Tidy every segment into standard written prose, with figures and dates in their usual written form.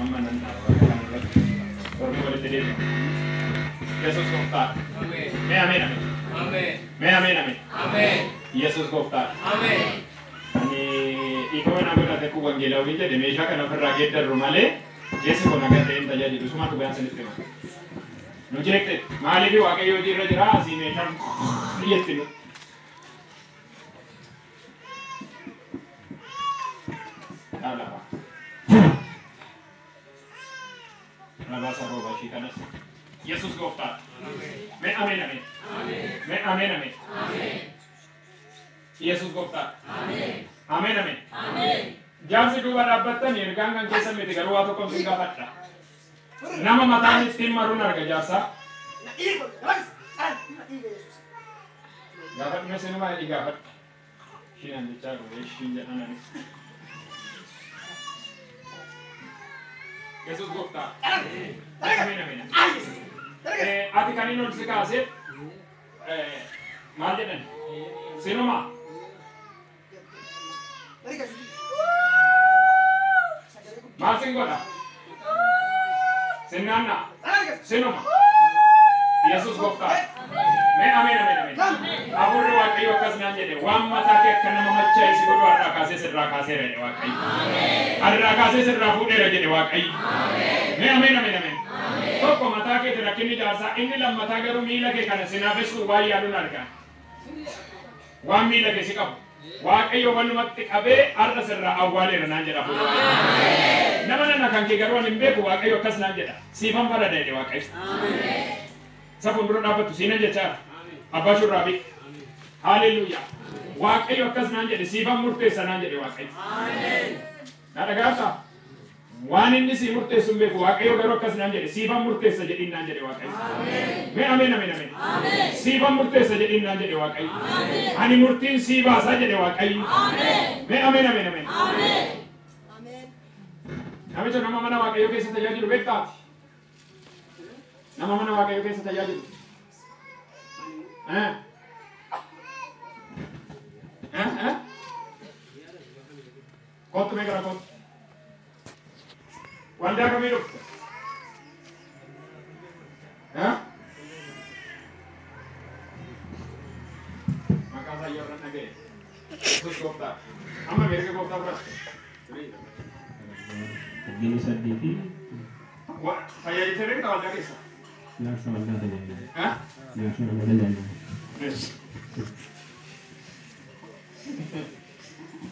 Amma nan dhaaba bakka kana irratti. Torbii walitti deebi'a. Yesuus gooftaadha. Mee ameen ameen. Mee ameen ameen. Yesuus gooftaadha. Ani dhiifama naa godhate kun wangeelawii jedhe meeshaa kana ofirraa geeddarru malee keessi kun nagaa ta'een tajaajilu suma dhugaan sinitti hima. Nu jeeqxe maaliif Waaqayyo hojii irra jira asii meeshaan jetti nu. Lafa. Lafa rooba ishii kanas. Yesuus gooftaadha. Mee ameen ameen. Mee ameen ameen. Yesuus gooftaadha. Ameen ameen. Jaarsi duuba dhaabbattan ergaan kan keessa miti garuu waa tokko sin gaafadha. Nama mataan ittiin maruun arga jaarsaa. Gaafadhu mee sinumaa jedhi gaafadhu. Ishiin an jechaa jiru ishiin jedhan anis. Yesuus gooftaadha. Ameen ameen. Ati kan inni ol si kaaseef maal jedhan? Sinumaa. Maal sin godha? Sin naanna'a. Sinuma. Yesuus gooftaadha. Mee ameen ameen ameen. Hafuurri Waaqayyo akkas naan jedhe waan mataa kee akka nama machaa'e si godhu har'aa kaasee sirraa kaaseera jedhe Waaqayyo. Har'aa kaasee sirraa fuudheera jedhe Waaqayyo. Mee ameen ameen ameen. Tokko mataa keeti rakkinni jaarsaa inni lammataa garuu miila kee kana sinaafessuu waan yaaduun argaa. Waan miila kee si qabu. Waaqayyo walumatti qabee har'a sirraa awwaaleera naan jedha hafuurri Waaqayyo. Nama nana kan kee garuu ani hin beeku Waaqayyo akkas naan jedha. Siifan farada jedhe Waaqayyo. Isa fuuldura dhaabbattu siinan jechaadha. Abbaa shurraabii. Haaleluyyaa. Waaqayyo akkas naan jedhe siifan murteessa naan jedhe Waaqayyo. Na dhagaata? Waan inni sii murteessu hin beeku Waaqayyo garuu akkas naan jedhe siifan murteessa jedhiin naan jedhe Waaqayyo. Mee ameen ameen ameen. Siifan murteessa jedhiin naan jedhe Waaqayyo. Ani murtiin sii baasaa jedhe Waaqayyo. Mee ameen ameen ameen. Namicha nama mana Waaqayyo keessa tajaajilu beektaati. Nama mana Waaqayyo keessa tajaajilu. Kottu mee gara kottu. Waldaa kamii dhufte? Maqaa isaa yoo irra dhaga'e. Yesuus gooftaa. Amma erga gooftaa fudhatte. Digdamii saddeeti. Tajaajiltee beektaa waldaa keessa? Jaarsa waldaa tajaajila. Jaarsa waldaa tajaajila.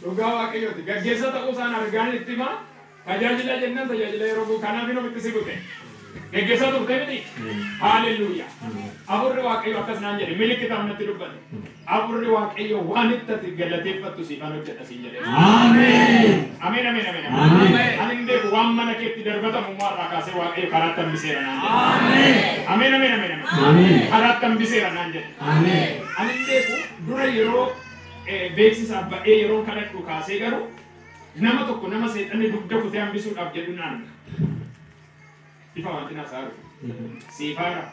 Dhugaa Waaqayyooti. Gaggeessa ta'uu isaan argaan itti himaa. Tajaajila jennaan tajaajila yeroo guutuu kanaaf inni ofitti si gute. Gaggeessaa turte miti? Haaleluyyaa. Hafuurri Waaqayyo akkas naan jedhe milikitaan natti dubbate. Hafuurri Waaqayyo waan itti ati galateeffattu siifan hojjedha siin jedhe. Ameen. Ameen ameen ameen. Ameen. Ani hin beeku waan mana keetti darbatamu immoo har'aa kaasee Waaqayyo karaatti hambiseera naan jedhe. Ameen ameen ameen ameen. Karaatti hambiseera naan jedhe. Ameen. Ani hin beeku dura yeroo beeksisaaf ba'ee yeroo kadhadhu kaasee garuu nama tokko nama seexanni dugda kutee hambisuudhaaf jedhu naan arga. Ifa wanti naa saaru. Siifaara.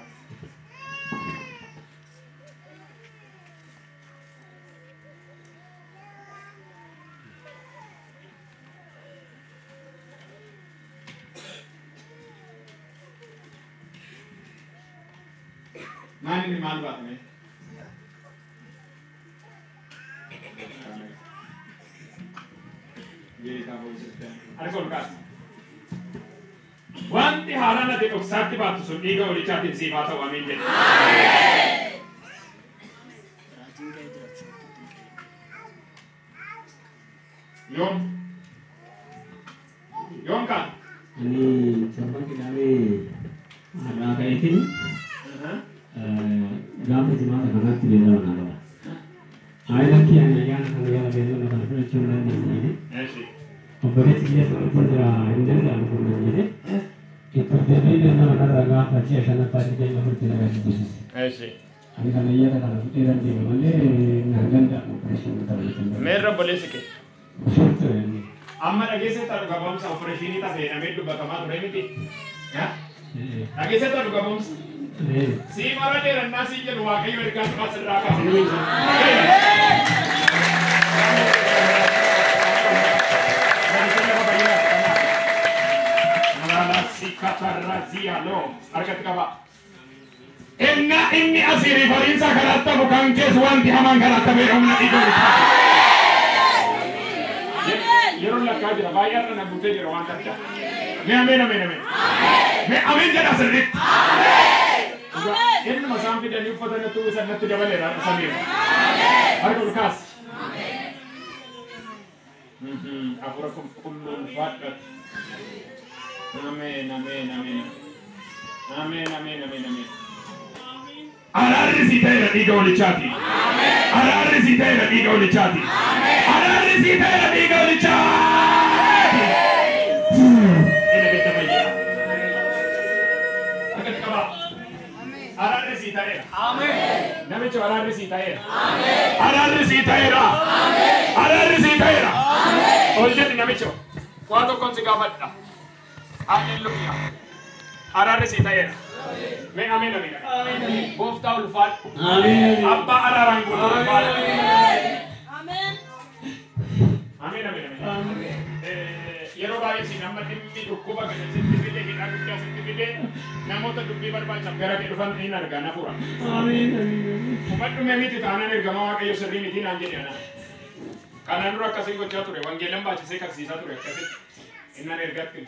Maal inni maal baatame? Harka ol kaasi. Wanti haaraan ati dhoksaatti baattu sun dhiiga holichaatiin siif haa ta'u ameen jedhe. Yoom? Yoom kaate? Ani torban qidaamee har'aa ka'eetiin gaafa jimaata kanaatti beellama naa qaba. Ayi lakkii ani ayyaana kana gara beellama kana fudhachuu hin dandeenye. Obboleessi kiyya sanatti jira hin danda'amu kun naan jedhe. Itti of deebi'ee beellama kanarra gaafa ji'a shanaffaa digdamii afuritti na gaddisiise. Ani kana iyyata kana fudhee dandeema malee naan danda'amu opereeshinii ta'uu hin danda'u. Meerra obboleessi kee? Bishooftu inni. Amma dhageesseetta dhuga ba'umsa opereeshinii tafe jedhamee dubbatamaa ture miti? Dhageesseetta dhuga ba'umsa? Sii mara dheerannaa siin jedhu Waaqayyo ergaa dhugaa sirraa kaase. Karazia lo. Harkatti qaba. Inna inni asii rifariinsa karaatti hafu kan keessa wanti hamaan karaatti hafee humna dhiiga olichaa. Yeroo lakkaa jira baay'ee irra na guutee jira waan adda. Mee ameen ameen ameen. Mee ameen jedha sirriitti. Inni masaan fidanii uffata natti uwwisan natti dabaleera samiirra. Harka ol kaasi. Hafuura qulqulluun faadhatu. Ameen ameen ameen. Ameen ameen ameen ameen. Araarri sii ta'eera dhiiga olichaati. Araarri sii ta'eera dhiiga olichaati. Araarri sii ta'eera dhiiga olichaati. Inni bitta fayyada. Akkatti qabaa. Araarri sii ta'eera. Namichi araarri sii ta'eera. Araarri sii ta'eera. Araarri sii ta'eera. Ol jedhi namicho. Waa tokkoon si gaafadha. Haleluuyaa. Araarri sii ta'eera. Mee ameen ameen. Gooftaa ulfaadhu. Abbaa araaraan guutuu ulfaadhu. Ameen ameen ameen. Yeroo baay'ee siin amma dhimmi dhukkuba kana sitti fide hidhaa guddaa sitti fide namoota dubbii barbaachaaf gara kee dhufan hin argaa na fura. Hubadhu mee miti taanaan ergamaa Waaqayyo sirrii miti naan jedhe ana. Kanaan dura akkasiin gochaa ture wangeelan baachisee kaksiisaa ture akkasitti innaan ergatti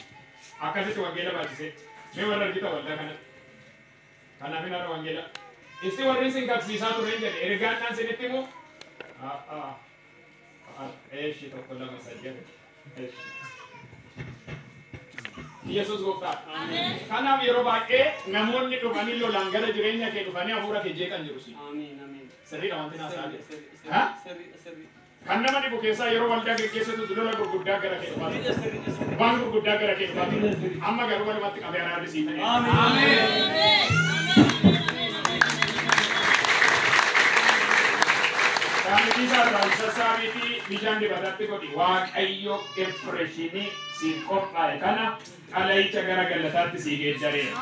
akkasitti wangeela baachisee mee warra argita waldaa kanatti. Kanaaf hin har'a wangeela. Isti warri isin kaksiisaa ture hin jedhe ergaan naan sinitti himu. Eeshi 1 2 3 eeshi. Yesuus gooftaa. Kanaaf yeroo baay'ee namoonni dhufanii lolaan gara jireenya kee dhufanii hafuura kee jeeqan jiru si. Sirriidha wanti naasaa jiru. Kan nama dhibu keessaa yeroo waldaa geggeessitu lola gurguddaa gara kee dhufaa ture. Waan gurguddaa gara kee dhufaa ture. Amma garuu walumatti qabee araarri sii ta'e. Saamitii irraa sassaabiitii bishaan dibatatti godhi. Waaqayyo impireeshinii siin qophaa'e kana xalayicha gara galataatti sii geeddareera.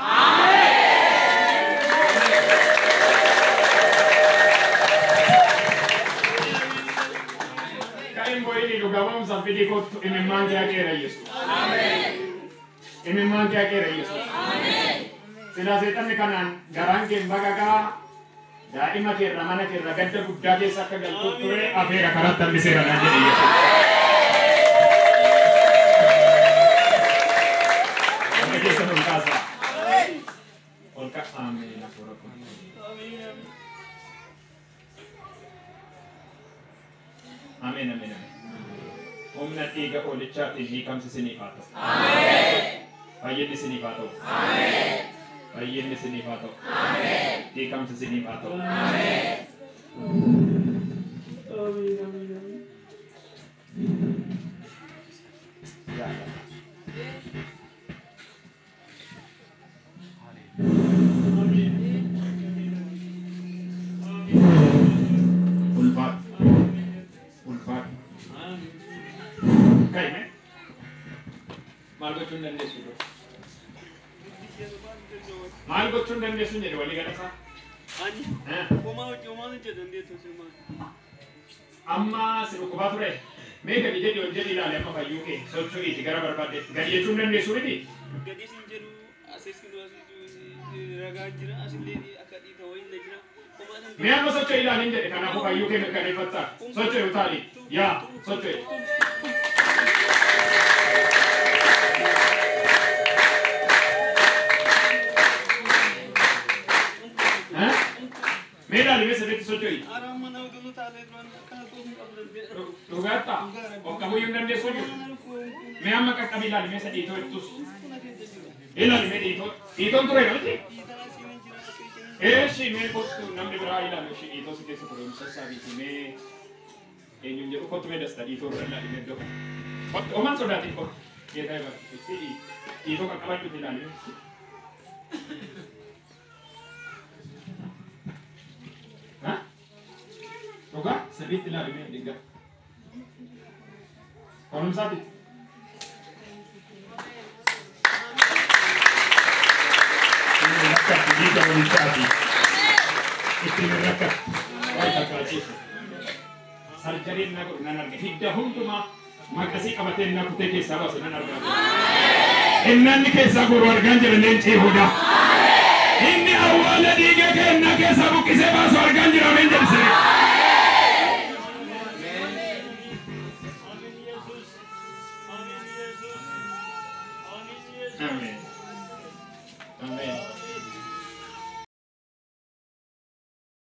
Ka'in bo'inii dhugaa ba'umsaan fidii kottu imimmaan kee haqeera Yesuus. Imimmaan kee haqeera Yesuus. Silaa seexanni kanaan garaan kee baqaqaa daa'ima keerra mana keerra gadda guddaa keessa akka galtuuf ture afeera karaatti hambiseera naan jedhe Yesuus. Harka keessan ol kaasaa. Ol ka'a. Ameen. Hafuura qulqulluu. Ameen ameen ameen. Humna dhiiga oolichaatiin hiikamsi isiniif haa ta'u. Fayyinni isiniif haa ta'u. Fayyinni isiniif haa ta'u. Hiikamsi isiniif haa ta'u. Ulfaadhu. Ulfaadhu. Ka'i mee. Maal gochuu hin dandeessu dura? Maal gochuu hin dandeessu jedhe walii galasaa? Amma si dhukkubaa ture. Mee gadi jedhi ol jedhi ilaali amma fayyuu kee socho'iiti gara barbaadde. Gadi jechuu hin dandeessu miti? Gadi sin jedhu asis ragaa jira asillee akka dhiita wayii na jira. Mee amma socho'i ilaali hin jedhe kanaafuu fayyuu kee mirkaneeffattaa. Socho'i utaali. Yaa socho'i. Mee ilaali mee sirriitti socho'i. Dhugaattaa? Of qabuyyuu hin dandeessu jiru. Mee amma qaqqabi ilaali mee isa dhiitoo ittus. Ilaali mee dhiitoo. Dhiitoon ture miti? Eeshi mee kottu namni biraa ilaalu ishee dhiitoo si keessa ture sassaabiiti mee eenyuun jedhu kottu mee dasta dhiitoo irra ilaali mee iddoo kana. Kottu oman sodaatiin kottu. Geetaa eebbatu. Dhiitoo qaqqabadhuuti ilaali mee. Dhugaa sirriitti ilaali mee digga. Qorumsaati. Rakkatti dhiiga walichaati. Ittiin rakkatti. Waan takkaachisu. Sarjariin na godhu nan arge. Hidda hundumaa maqasii qabatee na kutee keessaa baasu nan argaa. Innanni keessaa guuru argaan jira leenci Yihudaa. Inni awwaala dhiiga kennaa keessaa buqqisee baasu argaan jira ameen jedhi. Ameen.